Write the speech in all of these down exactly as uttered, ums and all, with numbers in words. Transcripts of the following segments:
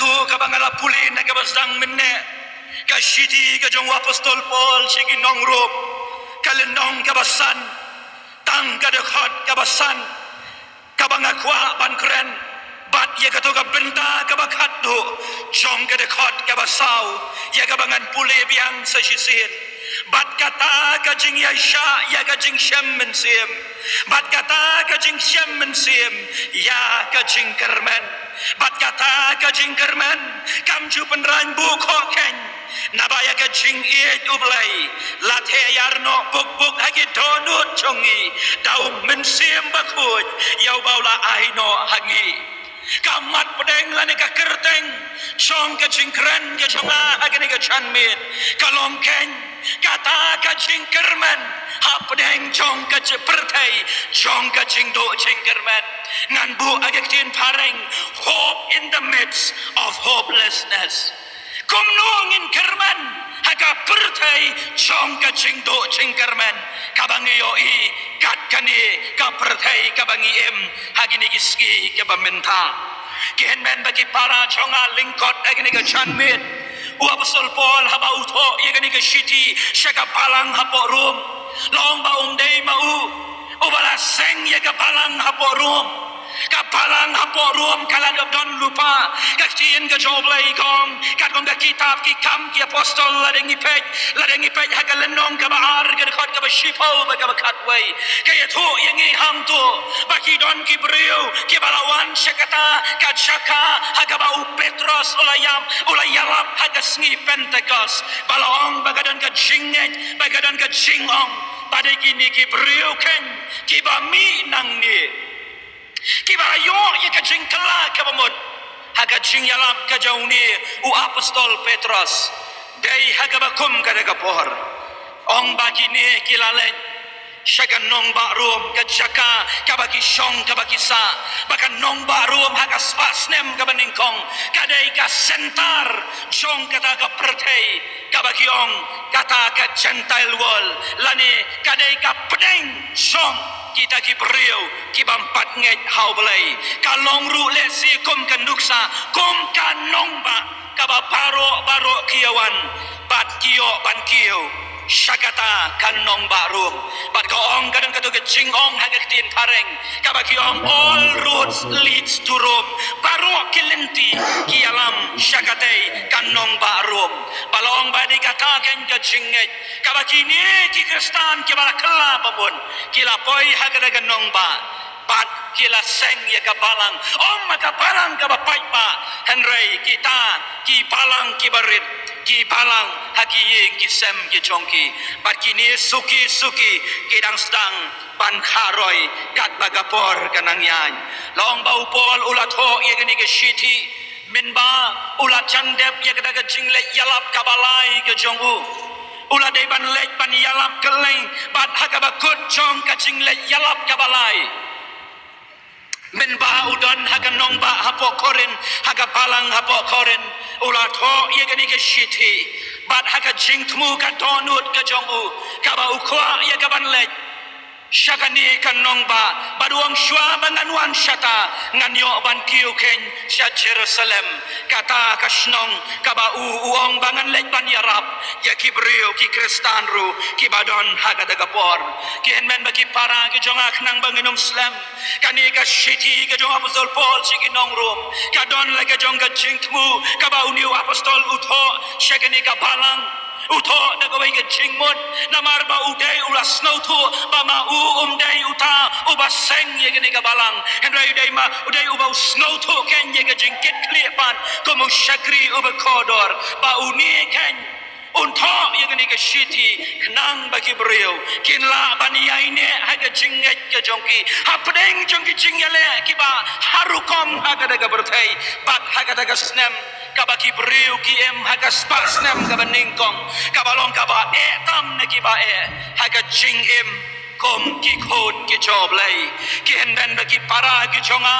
Kaba nga la pule na kaba sdang mynne, ka shithi ka jong u Apostol Paul sha ki nong Rom, ka lynnong kaba san, tang ka dkhot kaba san, kaba nga kwah ban kren bad ïa kato ka bynta kaba khatduh jong ka dkhot kaba saw, ïa kaba ngan pule biang sa shisien. Bad kata ka jingïaishah ïa ka jingshem mynsiem, bad kata ka jingshem mynsiem ïa ka jingkyrmen, bad kata ka jingkyrmen kam ju pynrang buh khohkhein, naba ïa ka jingïeit U Blei la theh ïar noh buk buk ha ki dohnud jong ngi da U Mynsiem Bakhuid, ïa uba u la ai noh ha ngi. Ka mat pdeng lane ka kyrteng jong ka jingkren ka jong nga ha kane ka janmiet ka long khein kata ka jingkyrmen hapdeng jong ka pyrthei jong ka jingduh jingkyrmen. Ngan buh ha ka ktien phareng, hope in the midst of hopelessness. Kumno ngin kyrmen ha ka pyrthei jong ka jingduh jingkyrmen kaba ngi ïohi kat kane ka pyrthei kaba ngi im ha kine ki sngi kiba mynta. Ki hynmen bad ki para jong nga, lyngkot ha kane ka janmiet, u Apostol Paul haba u thoh ïa kane ka shithi sha ka balang hapoh Rom, la ong ba um dei ma u uba la seng ïa ka balang hapoh Rom. Ka balang hapoh Rom ka la dep don lypa. Ka ktien ka jong U Blei ka ong, katkum ka kitab Ki Kam ki Apostol, lada ngi peit, lada ngi peit ha ka lynnong kaba ar, ka dkhot kaba shiphew bad kaba khatwei, ka ïathuh ïa ngi hangto ba ki don ki briew kiba la wan sha kata ka jaka ha kaba u Petros u la ïap, u la ïalap ha ka sngi Pentekost, ba la ong ba ka don ka jingngeit, ba ka don ka jingong ba dei kine ki briew khein kiba mih nangne, kiba ïoh ïa ka jingkylla kaba mut ha ka jingïalap ka jong une u Apostol Petros. Dei ha kaba kum kata ka por, ong ba kine ki la leit sha ka nongbah Rom, ka jaka kaba ki shong, kaba ki sah, ba ka nongbah Rom ha ka spah snem kaba nyngkong ka dei ka center jong kata ka pyrthei kaba ki ong kata ka Gentile world, lane ka dei ka pdeng jong kita ki briew ki bym pat ngeit ha U Blei. Ka long ruh lehse kum ka nuksa, kum ka nongbah kaba baroh baroh ki ïawan bad ki ïoh ban kiew sha kata ka nongbah Rom. Bad ka ong, ka don kato ka jingong ha ka ktien phareng kaba ki ong, all roads leads to Rome. Baroh ki lynti ki ïalam sha katei ka nongbah Rom. Ba la ong ba dei kata khein ka jingngeit kaba kine ki Khristan kiba la kylla bamut ki la poi ha kata ka nongbah bad ki la seng ïa ka balang. Ym ma ka balang kaba paidbah, hynrei kita ki balang kiba rit, ki balang ha ki ïing ki sem ki jong ki. Bad kine suki suki ki dang sdang ban kharoi katba ka por ka nang ïaid. La ong ba u Paul u la thoh ïa kane ka shithi mynba u la jan dep ïa kata ka jingleit ïalap kaba lai ka jong u. U la dei ban leit ban ïalap kylleng bad ha kaba kut jong ka jingleit ïalap kaba lai, mynba u don ha ka nongbah hapoh Korinth, ha ka balang hapoh Korinth, u la thoh ïa kane ka shithi bad ha ka jingthmu ka dohnud ka jong u kaba u kwah ïa ka ban leit sha kane ka nongbah, bad u ong, shuwa ba ngan wan shata ngan ïoh ban kiew khein sha Jerusalem, kata ka shnong kaba u, u ong ba ngan leit ban ïarap ïa ki briew, ki Khristan ruh kiba don ha kata ka por. Ki hynmen bad ki para ki jong nga, khnang ba ngin ym slem, kane ka shithi ka jong u Apostol Paul sha ki nong Rom ka don la ka jong ka jingthmu kaba une u Apostol u thoh sha kane ka balang. U thoh da kawei ka jingmut, namar ba u dei u la sngewthuh ba ma u um dei uta uba seng ïa kane ka balang, hynrei u dei ma, u dei uba u sngewthuh khein ïa ka jingkitkhlieh pat kum u shakri uba kordor, ba une khein un thoh ïa kane ka shithi khnang ba ki briew kin lah ban ïaineh ha ka jingngeit ka jong ki hapdeng jong ki jingïaleh kiba har rukom ha kata ka pyrthei. Bad ha kata ka snem kaba ki briew ki im, ha ka spah snem kaba nyngkong, kaba long kaba eh tam na kiba eh ha ka jingim kum ki khun ki jong U Blei. Ki hynmen bad ki para ki jong nga,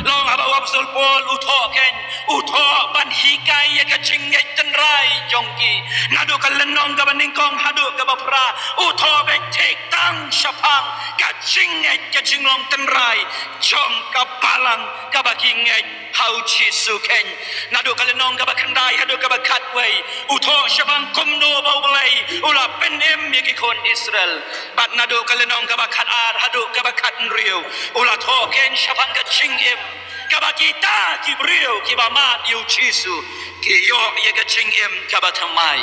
long haba u Apostol Paul u thoh khein, u thoh ban hikai ïa ka jingngeit tynrai jong ki. Naduh ka lynnong kaba nyngkong haduh kaba phra, u thoh beit thik tang shaphang ka jingngeit, ka jinglong tynrai jong ka balang kaba ki ngeit Ha u Jisu khein, naduh ka lynnong kaba khyndai haduh kaba khatwei, u thoh shaphang kumno ba U Blei u la pynim ïa ki khun Israel. Bad naduh ka lynnong kaba khatar haduh kaba khathynriew, u la thoh khein shaphang ka jingim kaba kita ki briew kiba mad ïa u Jisu ki ïoh ïa ka jingim kaba thymmai.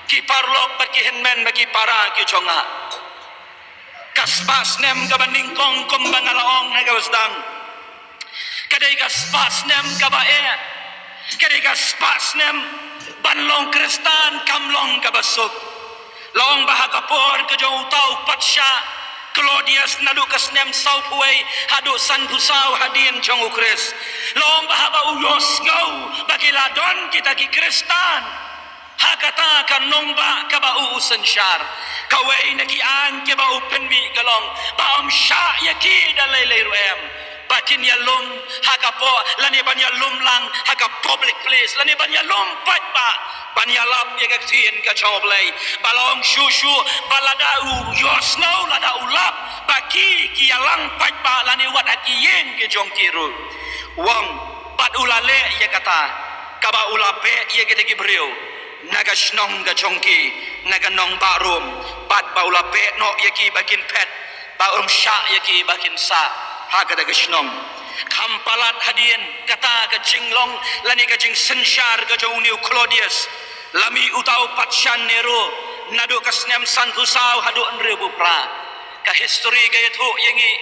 Ki paralok bad ki hynmen bad ki para ki jong nga, ka spah snem kaba nyngkong kumba nga la ong ha kaba sdang, ka dei ka spah snem kaba eh, ka dei ka spah snem ban long Khristan kam long kaba suk. La ong ba ha ka por ka jong uta u patsha Claudius, naduh ka snem sawphew wei haduh sanphew saw hadien jong u Khrist, la ong ba haba u ïohsngew ba ki la don kita ki Khristan ha kata ka nongbah kaba u u synshar, kawei na ki aiñ kiba u pynmih ka long ba ym shah ïa ki da lei lei ruh em ba kin ïalum ha ka por lane ban ïalum lang ha ka public place lane ban ïalum paidbah ban ïalap ïa ka ktien ka jong U Blei. Ba la ong shuh shuh ba lada u ïohsngew, lada u lap ba ki ki ïalang paidbah lane wat ha ki ïing ki jong ki ruh. U ong bad u la leh ïa kata, kaba u la beh ïa kita ki briew na ka shnong ka jong ki, na ka nongbah Rom, bad ba u la beh noh ïa ki ba kin phet, ba ym shah ïa ki ba kin sah ha kata ka shnong. Kham palat hadien kata ka jinglong lane ka jingsynshar ka jong une u Claudius, la mih uta u patsha Nero, naduh ka snem sanphew saw haduh hynriewphew phra. Ka history ka ïathuh ïa ngi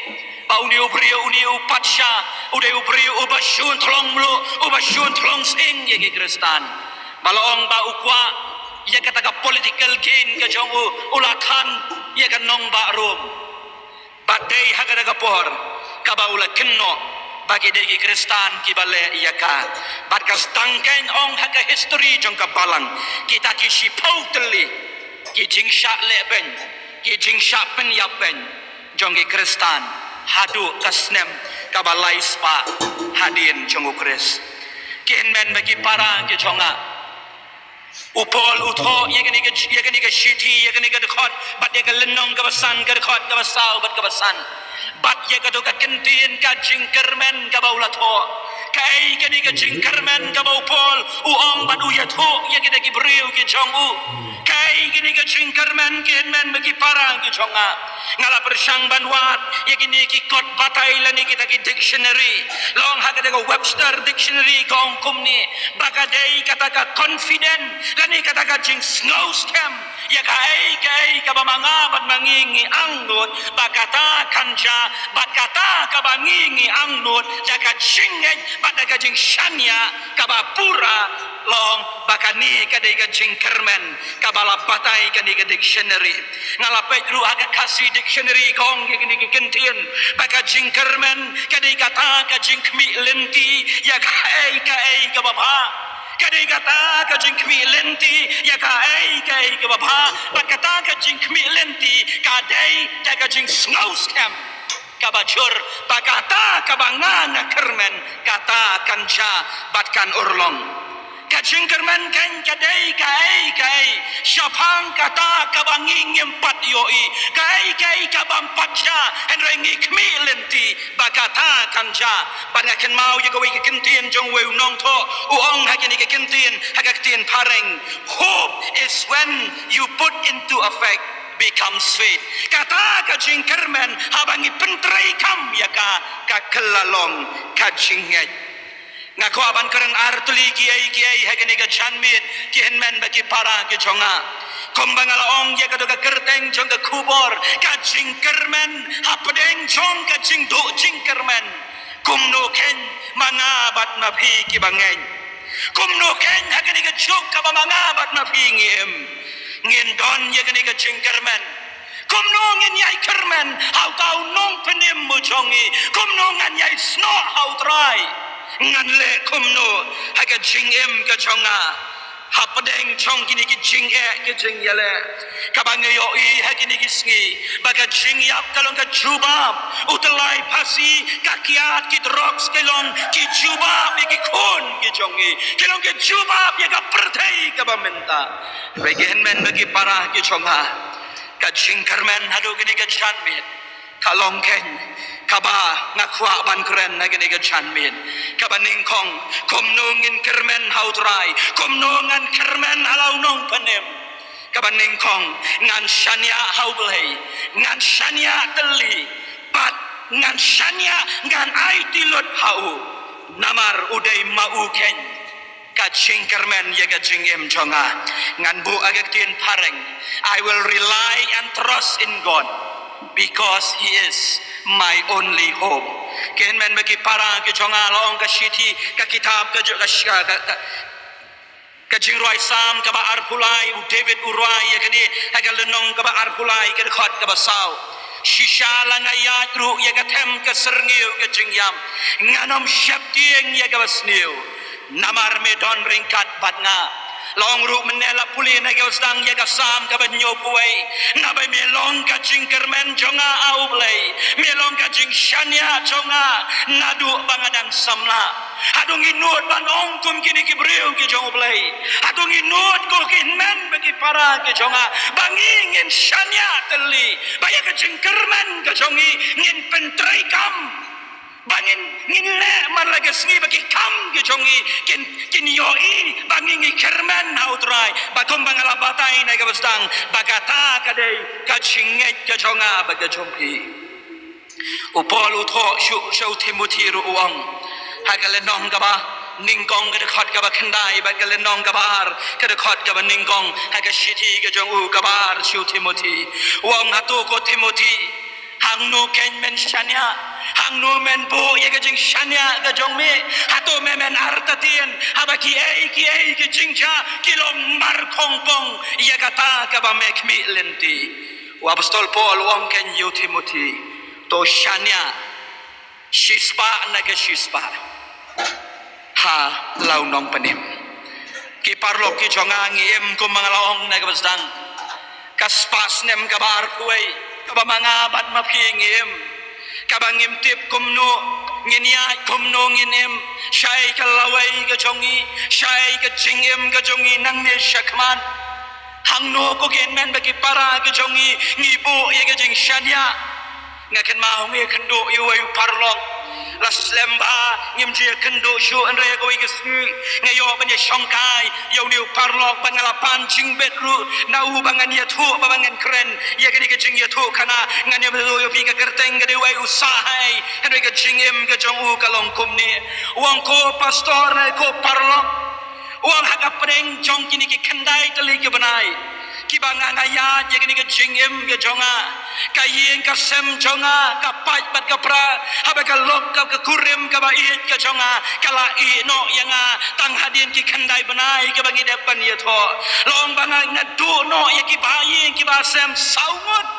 ba une u briew, une u patsha, u dei u briew uba shun thlong mluh, uba shun thlong sying ïa ki Khristan. Ba la ong ba u kwah ïa kata ka political gain ka jong u, u la than ïa ka nongbah Rom. Bad dei ha kata ka por kaba u la kynnoh ba ki dei ki Khristan kiba leh ïa ka. Bad ka sdang khein ong ha ka history jong ka balang, kita ki shiphew tylli ki jingshah leh beiñ, ki jingshah pynïap beiñ jong ki Khristan haduh ka snem kaba lai spah hadien jong u Khrist. Ki hynmen bad ki para ki jong nga, u Paul u thoh ïa kane ka, ïa kane ka shithi, ïa kane ka dkhot, bad ïa ka lynnong kaba san, ka dkhot kaba saw bad kaba san. Bad ïa kato ka kyntien ka jingkyrmen kaba u la thoh. Kaei kane ka jingkyrmen kaba u Paul u ong bad u ïathuh ïa kita ki briew ki jong u? Kaei kane ka jingkyrmen, ki hynmen bad ki para ki jong nga? Nga la pyrshang ban wad ïa kine ki kot batai lane kita ki dictionary. La ong ha kata ka Webster Dictionary ka ong kumne, ba ka dei kata ka confident lane kata ka jingsngew skhem ïa kaei kaei kaba ma nga bad ma ngi ngi angnud ba kata kan jia, bad kata kaba ngi ngi angnud da ka jingngeit bad da ka jingshaniah kaba pura. La ong ba kane ka dei ka jingkyrmen kaba la batai kane ka dictionary. Nga la peit ruh ha ka Khasi Dictionary ka ong ïa kane ka kyntien ba ka jingkyrmen ka dei kata ka jingkhmih lynti ïa kaei kaei kaba bha. Ka dei kata ka jingkhmih lynti ïa kaei kaei kaba bha. Bad kata ka jingkhmih lynti ka dei da ka jingsngew skhem kaba jur ba kata kaba nga nga kyrmen kata kan jia bad kan urlong. Ka jingkyrmen kan ka dei kaei kaei shaphang kata kaba ngi ngim pat ïohi, kaei kaei ka bym pat jia, hynrei ngi khmih lynti ba kata kan jia. Bad nga kynmaw ïa kawei ka kyntien jong uwei u nongthoh, u ong ha kine ki kyntien ha ka ktien phareng, "Hope is when you put into effect becomes faith." Kata ka jingkyrmen haba ngi pyntreikam ïa ka, ka kylla long ka jingngeit. Nga kwah ban kren ar tylli kiei kiei ha kane ka janmiet, ki hynmen bad ki para ki jong nga. Kumba nga la ong ïa kato ka kyrteng jong ka khubor, ka jingkyrmen hapdeng jong ka jingduh jingkyrmen. Kumno khein ma nga bad ma phi kiba ngeit? Kumno khein ha kane ka juk kaba ma nga bad ma phi ngi im? Ngin don ïa kane ka jingkyrmen. Kumno ngin ïai kyrmen ha uta u nongpynim u jong ngi? Kumno ngan ïai snoh ha u Trai? Ngan leh kumno ha ka jingim ka jong nga hapdeng jong kine ki jingeh ki jingïaleh? Kaba ngi ïohi ha kine ki sngi ba ka jingïap ka long ka jubab, u tyllai phasi, ka kiad, ki drugs ki long ki jubab ïa ki khun ki jong ngi, ki long ki jubab ïa ka pyrthei kaba mynta. Hynrei ki hynmen bad ki para ki jong nga, ka jingkyrmen haduh kane ka janmiet Ka long keiñ kaba nga kwah ban kren ha kane ka janmiet. Kaba nyngkong, kumno ngin kyrmen ha U Trai, kumno ngan kyrmen ha la u nongpynim. Kaba nyngkong, ngan shaniah ha U Blei, ngan shaniah tylli, bad ngan shaniah, ngan aiti lut ha u. Namar u dei ma u keiñ ka jingkyrmen ïa ka jingim jong nga. Ngan buh ha ka ktien phareng, I will rely and trust in God because He is my only hope. Kynmen bad ki para ki jong nga, la ong ka shithi, ka kitab ka ju-, ka sh-, ka, ka, ka jingrwai Salm kaba arphew lai, u David u rwai ïa kane ha ka lynnong kaba arphew lai, ka dkhot kaba saw. Shisha la nga ïaid ruh ïa ka them ka syrngiew ka jingïap, ngan ym sheptieng ïa kaba sniew, namar me don ryngkat bad nga. La ong ruh mynne, la pule na ka ba sdang ïa ka Salm kaba hynñiewphew wei, naba me long ka jingkyrmen jong nga, A U Blei, me long ka jingshaniah jong nga naduh ba nga dang samla. Hato ngi nud ban ong kum kine ki briew ki jong U Blei? Hato ngi nud, ko kynmen bad ki para ki jong nga, ba ngi ngin shaniah tylli, ba ïa ka jingkyrmen ka jong ngi ngin pyntreikam, ba ngin, ngin leh man la ka sngi ba ki kam ki jong ngi kin, kin ïohi ba ngi ngi kyrmen ha U Trai, ba kumba nga la batai na ka ba sdang, ba kata ka dei ka jingngeit ka jong nga bad ka jong phi. U Paul u thoh sha, sha u Timothi ruh u ong, ha ka lynnong kaba nyngkong ka dkhot kaba khyndai bad ka lynnong kaba ar ka dkhot kaba nyngkong, ha ka shithi ka jong u kaba ar sha u Timothi. U ong, hato ko Timothi, hangno keiñ men shaniah? Hangno men buh ïa ka jingshaniah ka jong me? Hato me men artatien haba kiei kiei ki jingjia ki long markhongpong ïa kata kaba me khmih lynti? U Apostol Paul u ong keiñ ïa u Timothi, to shaniah shispah na ka shispah ha la u nongpynim. Ki paralok ki jong nga, ngi im kumba nga la ong na ka ba sdang, ka spah snem kaba arphew wei kaba ma nga bad ma phi ngi im, kaba ngim tip kumno ngin ïaid, kumno ngin im, shaei ka lawei ka jong ngi, shaei ka jingim ka jong ngi nangne shakhmat. Hangno, ko kynmen bad ki para ki jong ngi, ngi buh ïa ka jingshaniah? Nga kynmaw nga ïakynduh ïa uwei u paralok. La slem ba ngim ju ïakynduh shuh, hynrei kawei ka sngi nga ïoh ban ïashongkai ïa une u paralok bad nga la pan jingbit ruh na u ba ngan ïathuh, ba, ba ngan kren ïa kane ka jingïathuhkhana. Ngan ïathuh ïa phi, ka kyrteng ka dei uwei u Sahei, hynrei ka jingim ka jong u ka long kumne. U ong, ko pastor ne ko paralok, u ong, ha ka pdeng jong kine ki khyndai tylli ki bnai kiba nga, nga ïaid ïa kane ka jingim ka jong nga, ka ïing ka sem jong nga, ka pait bad ka pra, haba ka lok ka, ka kurim kaba ïeit ka jong nga ka la ïeh noh ïa nga tang hadien ki khyndai bnai kiba ngi dep ban ïathoh. La ong ba nga, nga duh noh ïa ki ba ïing ki ba sem saw ngut.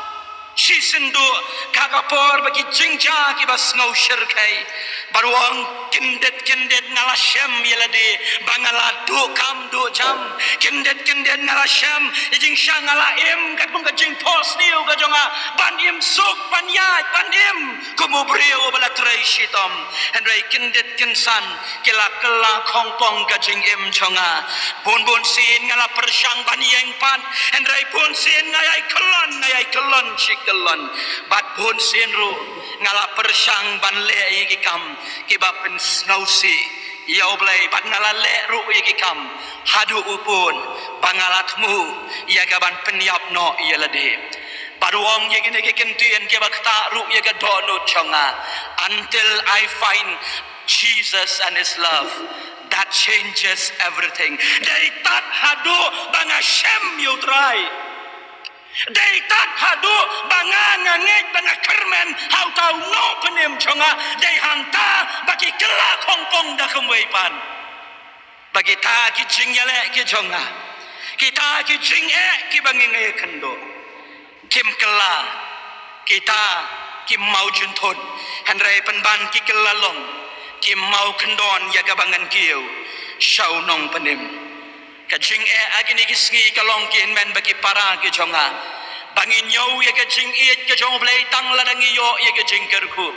Shisien duh, ka ka por ba ki jingjia kiba sngew shyrkhei. Bad u ong, kyndit kyndit nga la shem ïa lade ba nga la duh kam duh jam. Kyndit kyndit nga la shem ïa jingshah, nga la im katkum ka jingphohsniew ka jong nga ban im suk, ban ïaid, ban im kum u briew uba la trei shitom. Hynrei kyndit kynsan ki la kylla khongpong ka jingim jong nga. Bun bun sien nga la pyrshang ban ïeng pat, hynrei bun sien nga ïai kyllon, nga ïai kyllon shi kyllon. Bad bun sien ruh nga la pyrshang ban leh ïa ki kam kiba pynsngewsih ïa U Blei, bad nga la leh ruh ïa ki kam haduh u bun ba nga la thmu ïa ka ban pynïap noh ïa lade. Bad u ong ïa kine ki kyntien kiba ktah ruh ïa ka dohnud jong nga, until I find Jesus and His love that changes everything. Dei tad haduh ba nga shem ïa U Trai, dei tad haduh ba nga, nga ngeit ba nga kyrmen ha uta u nongpynim jong nga, dei hangta ba ki kylla khongpong da kumwei pat. Ba kita ki jingïaleh ki jong nga, kita ki jingeh kiba ngi, ngi ïakynduh, kim kylla, kita kim maw jynthut, hynrei pynban ki kylla long, kim maw kyndon ïa kaba ngan kiew sha u nongpynim. Ka jingeh ha kine ki sngi ka long, ki hynmen bad ki para ki jong nga, ba ngi ñiew ïa ka jingïeit ka jong U Blei tang lada ngi ïoh ïa ka jingkyrkhu,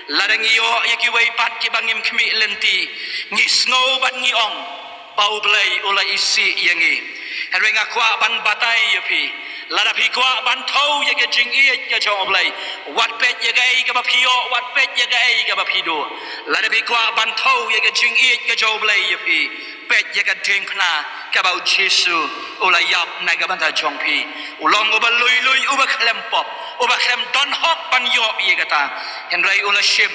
lada ngi ïoh ïa kiwei pat kiba ngim khmih lynti, ngi sngew bad ngi ong ba U Blei u la isih ïa ngi. Hynrei nga kwah ban batai ïa phi, Lada phi kwah ban thew ïa ka jingïeit ka jong U Blei, wat peit ïa kaei kaba phi ïoh, wat peit ïa kaei kaba phi duh. Lada phi kwah ban thew ïa ka jingïeit ka jong U Blei ïa phi, peit ïa ka diengphna kaba U Jisu u la ïap na ka bynta jong phi. U long uba lui lui, uba khlem pop, uba khlem don hok ban ïoh ïa kata. Hynrei u la shim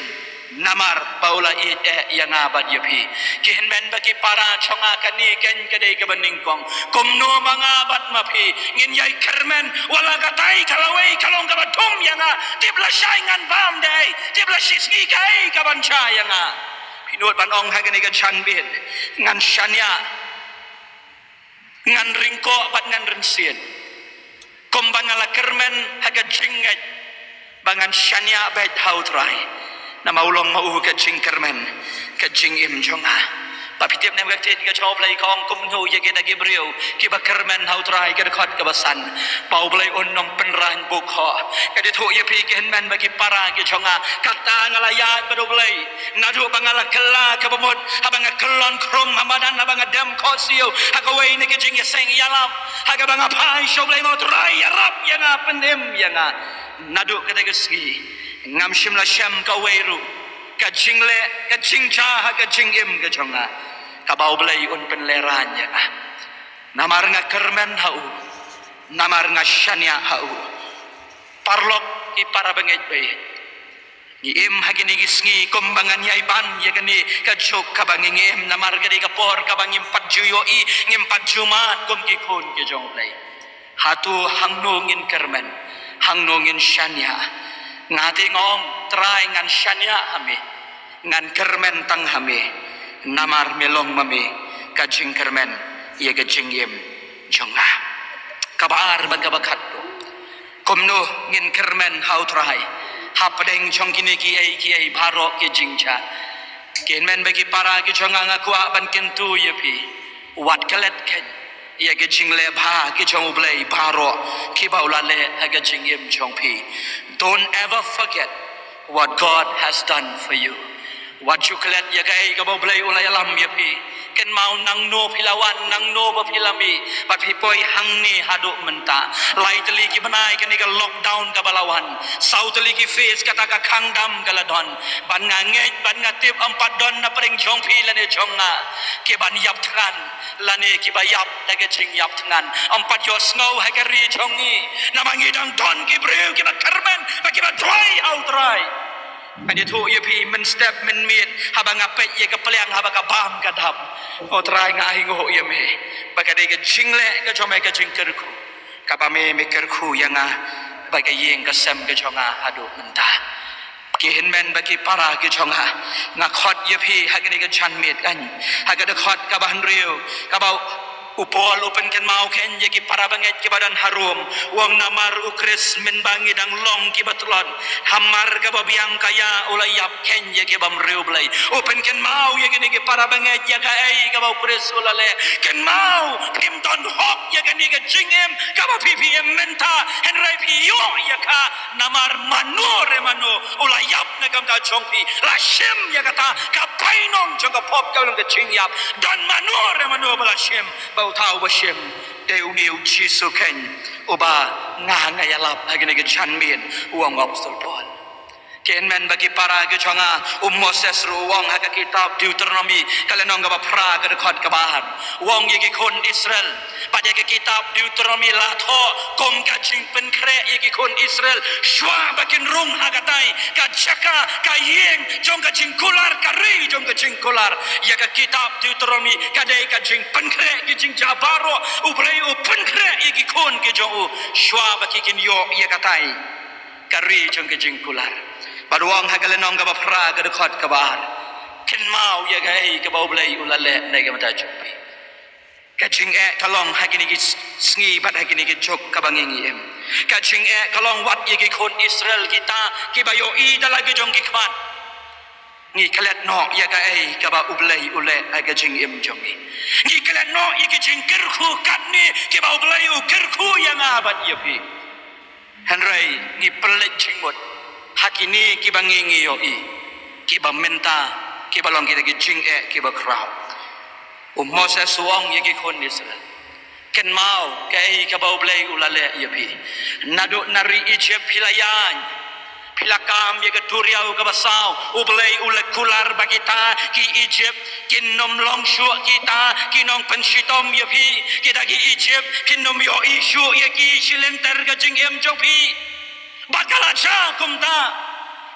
namar ba u la ïeit eh ïa nga bad ïa phi. Ki hynmen bad ki para jong nga, kane keiñ ka dei kaba nyngkong. Kumno ma nga bad ma phi ngin ïai kyrmen, wat la katai ka lawei ka long kaba dum ïa nga. Tip lashai ngan bam dei, tip lashisngi kaei kaban jia ïa nga. Phi nud ban ong ha kane ka janmiet, ngan shaniah, ngan ryngkoh bad ngan rynsied, kumba nga la kyrmen ha ka jingngeit ba ngan shaniah beit ha U Trai. Namar u long ma u ka jingkyrmen, ka jingim jong nga. Ba phi tip ne em, ka ktien ka jong U Blei ka ong kumno ïa kita ki briew kiba kyrmen ha U Trai, ka dkhot kaba san, ba U Blei un ym pynrang bukhoh. Ka dei thuh ïa phi ki hynmen bad ki para ki jong nga, kata nga la ïaid bad U Blei naduh ba nga la kylla kaba mut, haba nga kyllon khrum ha madan, haba nga dem khohsiew ha kawei na ki jingïaseng ïalam, ha kaba nga phai sha U Blei, ma U Trai ïarap ïa nga, pynim ïa nga. Naduh kata ka sngi ngam shym la shem kawei ruh ka jingleh, ka jingjia ha ka jingim ka jong nga kaba U Blei un pynlehraiñ ïa nga. Namar nga kyrmen ha u, namar nga shaniah ha u. Paralok, ki para bangeit baieit, ngi im ha kine ki sngi kumba ngan ïai ban ïa kane ka juk kaba ngi, ngi im, namar ka dei ka por kaba ngim pat ju ïohi, ngim pat ju mad kum ki khun ki jong U Blei. Hato hangno ngin kyrmen, hangno ngin shaniah? Nga te nga ong, Trai, ngan shaniah ha me, ngan kyrmen tang ha me, namar me long ma me ka jingkyrmen ïa ka jingim jong nga. Kaba ar bad kaba khatduh, kumno ngin kyrmen ha U Trai hapdeng jong kine kiei kiei baroh ki jingjia? Ki hynmen bad ki para ki jong nga, nga kwah ban kyntu ïa phi, wat klet keiñ ïa ki jingleh bha ki jong U Blei baroh kiba u la leh ha ka jingim jong phi. Don't ever forget what God has done for you. Wat ju klet ïa kaei kaba U Blei u la ïalam ïa phi. Kynmaw nangno phi la wan, nangno ba phi la mih, bad phi poi hangne haduh mynta. Lai tylli ki bnai kane ka lockdown kaba la wan, saw tylli ki phase kata ka khang dam ka la don. Bad nga ngeit, bad nga tip, ym pat don na pdeng jong phi lane jong nga kiban ïap thngan lane kiba ïap da ka jingïap thngan. Ym pat ïohsngew ha ka ri jong ngi, namar ngi dang don ki briew kiba kyrmen bad kiba duwai ha U Trai. Nga ïathuh ïa phi mynstep mynmiet, haba nga peit ïa ka pliang, haba ka bam ka dap, ko Trai, nga ainguh ïa me ba ka dei ka jingleh ka jong me, ka jingkyrkhu kaba me, me kyrkhu ïa nga bad ka ïing ka sem ka jong nga haduh mynta. Ki hynmen bad ki para ki jong nga, nga khot ïa phi ha kane ka janmiet kan, ha ka dkhot kaba hynriew, kaba u Paul u pynkynmaw keiñ ïa ki para bangeit kiba don ha Rom, u ong, namar U Khrist mynba ngi dang long kiba tlot, hamar kaba biang ka ïa u la ïap keiñ ïa ki bym riewblei. U pynkynmaw ïa kine ki para bangeit ïa kaei kaba U Khrist u la leh. Kynmaw, phim don hok ïa kane ka jingim kaba phi, phi im mynta, hynrei phi ïoh ïa ka namar mano re mano u la ïap na ka bynta jong phi. La shim ïa kata ka bainong jong ka pop kaba long ka jingïap. Don mano re mano ba la shim, ba uta uba shim dei une U Jisu keiñ uba nga, nga ïalap ha kane ka janmiet, u ong u Apostol Paul. Ki hynmen bad ki para ki jong nga, u Moses ruh u ong ha ka kitab Deuteronomi, ka lynnong kaba phra, ka dkhot kaba ar, u ong ïa ki khun Israel, bad ïa ka kitab Deuteronomi la thoh kum ka jingpynkhreh ïa ki khun Israel shuwa ba kin rung ha katai ka jaka, ka ïing jong ka jingkular, ka ri jong ka jingkular. Ïa ka kitab Deuteronomi ka dei ka jingpynkhreh ki jingjia baroh. U Blei u pynkhreh ïa ki khun ki jong u shuwa ba ki kin ïoh ïa katai ka ri jong ka jingkular. Bad u ong ha ka lynnong kaba phra, ka dkhot kaba ar, kynmaw ïa kaei kaba U Blei u la leh na ka bynta jong phi. Ka jingeh ka long ha kine ki s-, sngi bad ha kine ki juk kaba ngi, ngi im. Ka jingeh ka long wat ïa ki khun Israel kita kiba ïohi da la ki jong ki khmat. Ngi klet noh ïa kaei kaba U Blei u leh ha ka jingim jong ngi. Ngi klet noh ïa ki jingkyrkhu katne kiba U Blei u kyrkhu ïa nga bad ïa phi. Hynrei ngi pynleit jingmut ha kine kiba ngi, ngi ïohi, kiba mynta kiba long kita ki jingeh kiba khraw. U Moses u ong ïa ki khun Israel, Kynmaw kaei kaba U Blei u la leh ïa phi. Naduh na ri Egypt phi la ïaid, phi la kam ïa ka duriaw kaba saw. U Blei u la kular ba kita ki Egypt kin ym long shuh kita ki nongpynshitom ïa phi. Kita ki Egypt kin ym ïohi shuh ïa ki shi lynter ka jingim jong phi. Bad ka la jia kumta.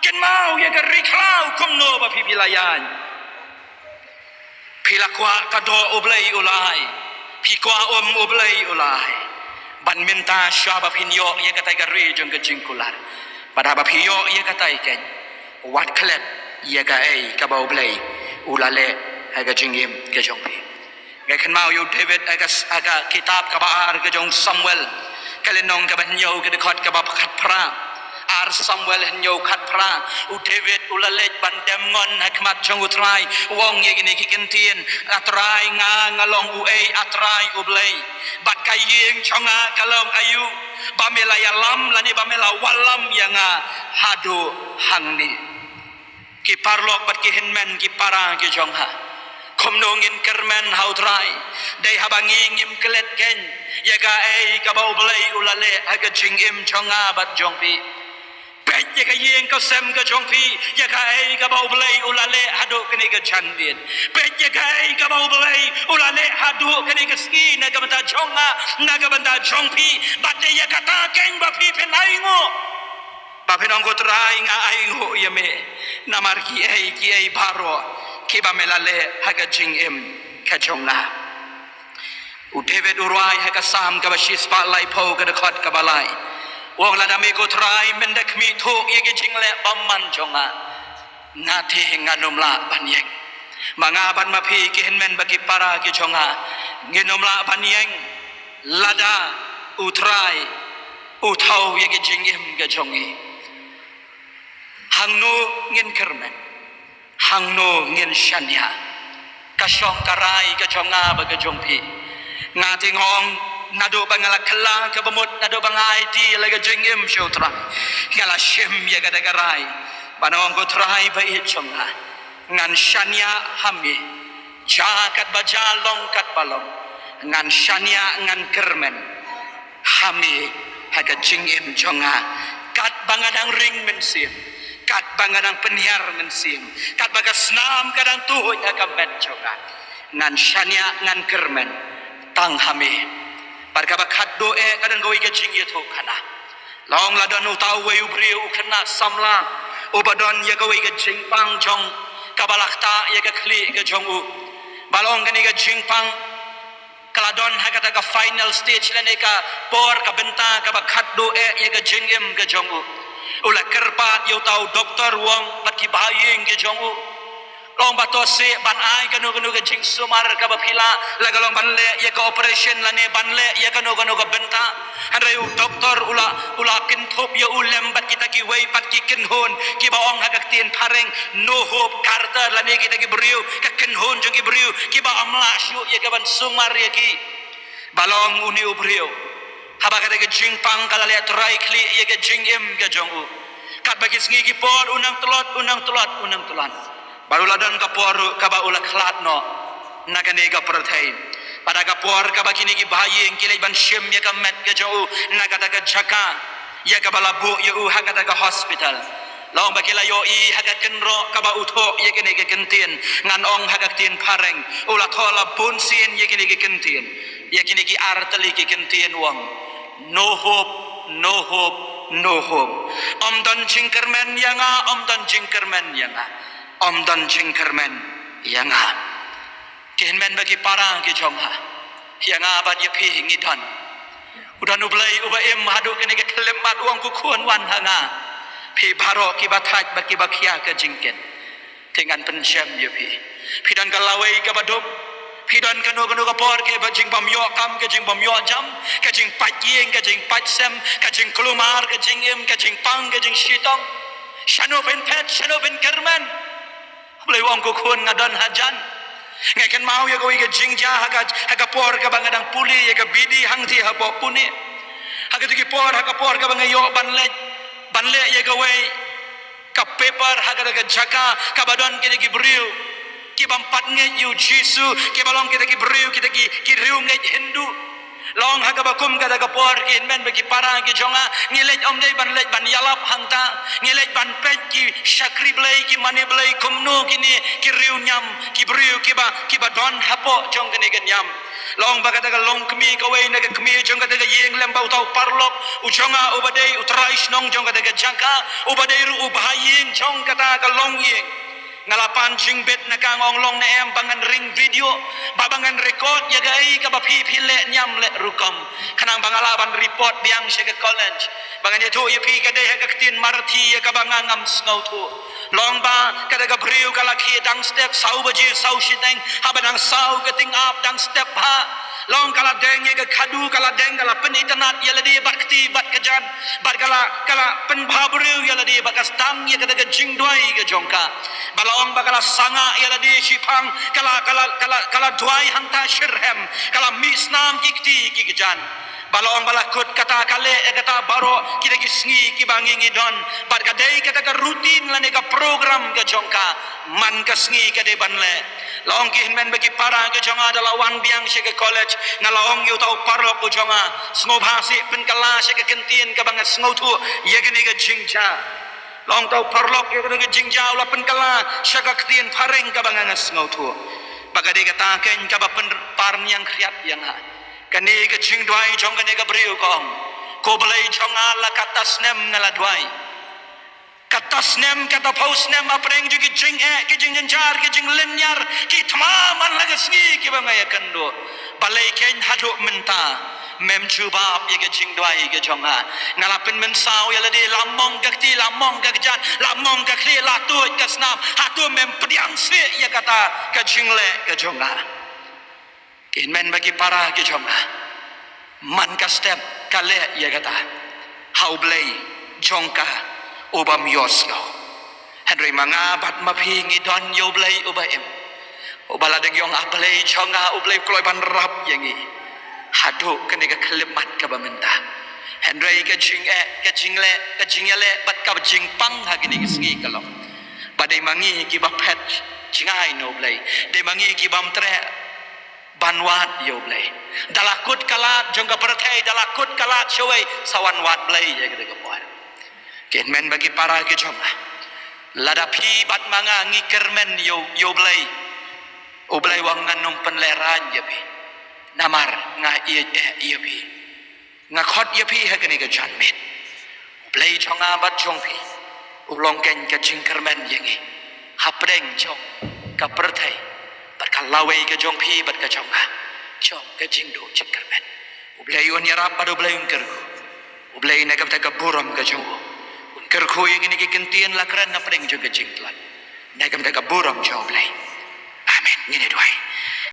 Kynmaw ïa ka ri khlaw kumno ba phi phi la ïaid. Phi la kwah ka doh U Blei u la ai. Phi kwah um U Blei u la ai. Ban mynta shwa ba phin ïoh ïa katai ka ri jong ka jingkular. Bad haba phi ïoh ïa katai keiñ, wat klet ïa kaei kaba U Blei u la leh ha ka jingim ka jong phi. Nga kynmaw ïa u David ha ka, ha ka kitab kaba ar ka jong Samuel, ka lynnong kaba hynñiew, ka dkhot kaba khatphra. Ar Samuel hynñiew khatphra. U David u la leit ban dem ngon ha khmat jong U Trai, u ong ïa kine ki kyntien: A Trai, nga nga long uei, A Trai U Blei? Bad ka ïing jong nga ka long aïu, ba me la ïalam lane ba me la wallam ïa nga haduh hangne? Ki paralok bad ki hynmen, ki para ki jong nga, kumno ngin kyrmen ha U Trai dei haba ngi ngim klet keiñ ïa kaei kaba U Blei u la leh ha ka jingim jong nga bad jong phi? Peit ïa ka ïing ka sem ka jong phi, ïa kaei kaba U Blei u la leh haduh kane ka janmiet. Peit ïa kaei kaba U Blei u la leh haduh kane ka sngi na ka bynta jong nga, na ka bynta jong phi. Bad dei ïa kata keiñ ba phi phin ainguh, ba phin ong, Ko Trai, nga ainguh ïa me namar kiei kiei baroh kiba me la leh ha ka jingim ka jong nga. U David u rwai ha ka Salm kaba shispah laiphew, ka dkhot kaba lai, u ong: Lada me, Ko Trai, men da khmih thuh ïa ki jingleh bymman jong nga, nga te ngan ym lah ban ïeng. Ma nga bad ma phi, ki hynmen bad ki para ki jong nga, ngin ym lah ban ïeng lada U Trai u thew ïa ki jingim ka jong ngi. Hangno ngin kyrmen? Hangno ngin shaniah? Ka shong ka rai ka jong nga bad ka jong phi. Nga te nga ong, naduh ba nga la kylla kaba mut, naduh ba nga aiti la ka jingim sha U Trai, nga la shim ïa kata ka rai ban ong, Ko Trai ba ïeit jong nga, ngan shaniah ha me. Jia katba jia, long katba long, ngan shaniah, ngan kyrmen ha me ha ka jingim jong nga. Katba nga dang ring mynsiem, katba nga dang pynhiar mynsiem, katba ka snam ka dang tuid ha ka met jong nga, ngan shaniah, ngan kyrmen tang ha me. Bad kaba khatduh eh, ka don kawei ka jingïathuhkhana. La ong la don uta uwei u briew, u khynnah samla, uba don ïa kawei ka jingpang jong kaba la ktah ïa ka khlieh ka jong u. Ba la ong kane ka jingpang ka la don ha kata ka final stage lane ka por, ka bynta kaba khatduh eh ïa ka jingim ka jong u. U la kyrpad ïa uta u doktor, u ong, bad ki bahaïing ki jong u, long ba to seh ban ai kano kano ka jingsumar kaba phi lah, la ka long ban leh ïa ka operation lane ban leh ïa kano kano ka bynta. Hynrei u doktor u la, u la kynthup ïa u lem bad kita kiwei pat ki kynhun kiba ong ha ka ktien phareng, no hope character, lane kita ki briew, ka kynhun jong ki briew kiba ym lah shuh ïa ka ban sumar ïa ki. Ba la ong une u briew, haba kata ka jingpang ka la leh trai khlieh ïa ka jingim ka jong u, katba ki sngi ki por u nang tlot, u nang tlot, u nang tlot. Bad u la don ka por ruh kaba u la khlad noh na kane ka pyrthei. Bad ha ka por kaba kine ki bahaïing ki leit ban shim ïa ka met ka jong u na kata ka jaka ïa kaba la buh ïa u ha kata ka hospital, la ong ba ki la ïohi ha ka kynroh kaba u thoh ïa kine ki kyntien, ngan ong ha ka ktien phareng, u la thoh la bun sien ïa kine ki kyntien, ïa kine ki artylli ki kyntien, u ong, no hope, no hope, no hope. Ym don jingkyrmen ïa nga, ym don jingkyrmen ïa nga, ym don jingkyrmen ïa nga. Ki hynmen bad ki para ki jong nga, ïa nga bad ïa phi ngi don. U don U Blei uba im haduh kane ka khyllipmat, u ong, ko khun, wan ha nga, phi baroh kiba thait bad kiba khia ka jingkit, te ngan pynjem ïa phi. Phi don ka lawei kaba duk, phi don kano kano ka por kaba jingbym ïoh kam, ka jingbym ïoh jam, ka jingpait ïing, ka jingpait sem, ka jingkulmar ka jingim, ka jingpang ka jingshitom. Shano phin phet, shano phin kyrmen? U Blei u ong, ko khun, nga don hajan. Nga kynmaw ïa kawei ka jingjia ha ka, ha ka por kaba nga dang pule ïa ka B D hangtei hapoh Pune. Ha kito ki por, ha ka por kaba nga ïoh ban leh, ban leh ïa kawei ka paper ha kata ka jaka kaba don kita ki briew kibym pat ngeit ïa u Jisu, kiba long kita ki briew, kita ki, ki riewngeit Hindu. Long ha kaba kum kata ka por ki hynmen bad ki para ki jong nga, ngi leit ym dei ban leit ban ïalap hangta, ngi leit ban peit ki shakri blei, ki mane blei, kumno kine ki riewniam, ki briew kiba, kiba don hapoh jong kane ka niam. Long ba kata ka longkmie kawei na ka kmie jong kata ka ïing lem bad uta u paralok u jong nga uba dei u trai shnong jong kata ka jaka, uba dei ruh u bhaïing jong kata ka longïing. Nga la pan jingbit na ka, nga ong long ne em ba ngan ring video, ba, ba ngan record ïa kaei kaba phi, phi leh niam leh rukom. Khnang ba nga lah ban report biang sha ka college, ba ngan ïathuh ïa phi ka dei ha ka ktien Marathi ïa kaba nga ngam sngewthuh. Long ba kata ka briew ka la khie dang step saw baje saw shiteng, haba dang saw ka tyngab dang step bha. Long ka la deng ïa ka khadu, ka la deng, ka la pynitynnad ïa lade bad kti bad ka jan, bad ka la, ka la pynbha briew ïa lade bad ka sdang ïa kata ka jingduwai ka jong ka. Ba la ong ba ka la sangah ïa lade shiphang, ka la, ka la, ka la, ka la duwai hangta shitrhem, ka la mih snam ki kti ki jan. Ba la ong ba la kut kata ka leh ïa kata baroh kita ki sngi kiba ngi ngi don. Bad ka dei kata ka routine lane ka program ka jong ka man ka sngi ka dei ban leh. La ong ki hynmen bad ki para ki jong nga, da la wan biang sha ka college, nga la ong ïa uta u paralok u jong nga, sngewbha seh pynkylla sha ka kyntien kaba nga sngewthuh ïa kane ka jingjia. La ong uta u paralok ïa kane ka jingjia u la pynkylla sha ka ktien phareng kaba nga nga sngewthuh. Ba ka dei kata keiñ kaba pynpar niang khriat ïa nga. Kane ka jingduwai jong kane ka briew ka ong, ko Blei jong nga, la katta snem nga la duwai. Katta snem, katta phew snem hapdeng jong ki jingeh, ki jingjynjar, ki jinglynñiar, ki thma man la ka sngi kiba nga ïakynduh. Balei keiñ haduh mynta mem jubab ïa ka jingduwai ka jong nga? Nga la pynmynsaw ïa lade, la mong ka kti, la mong ka kjat, la mong ka khlieh, la tuid ka snam, hato mem pdiang seh ïa kata ka jingleh ka jong nga? Ki hynmen bad ki para ki jong nga, man ka step ka leh ïa kata ha U Blei jong ka ubym ïohsngew. Hynrei ma nga bad ma phi ngi don ïa U Blei uba im, uba la dang ong, A Blei jong nga, U Blei u kloi ban rap ïa ngi haduh kane ka khyllipmat kaba mynta. Hynrei ka jingeh, ka jingleh, ka jingïaleh bad ka jingpang ha kine ki sngi ka long ba dei ma ngi kiba phet jngai na U Blei, dei ma ngi kibym treh ban wad ïa U Blei. Da la kut ka lad jong ka pyrthei, da la kut ka lad shawei, sa wan wad Blei ïa kata ka por. Ki hynmen bad ki para ki jong nga, lada phi bad ma nga ngi kyrmen ïa U, ïa U Blei, U Blei u ong, Ngan ym pynlehraiñ ïa phi, namar nga ïeit eh ïa phi. Nga khot ïa phi ha kane ka janmiet. U Blei jong nga bad jong phi u long keiñ ka jingkyrmen ïa ngi hapdeng jong ka pyrthei bad ka lawei ka jong phi bad ka jong nga, jong ka jingduh jingkyrmen. U Blei un ïarap bad U Blei un kyrkhu. U Blei na ka bynta ka burom ka jong u un kyrkhu ïa kine ki ktien la kren hapdeng jong ka jingtlot na ka bynta ka burom jong U Blei. Amen. Ngin ïa duwai.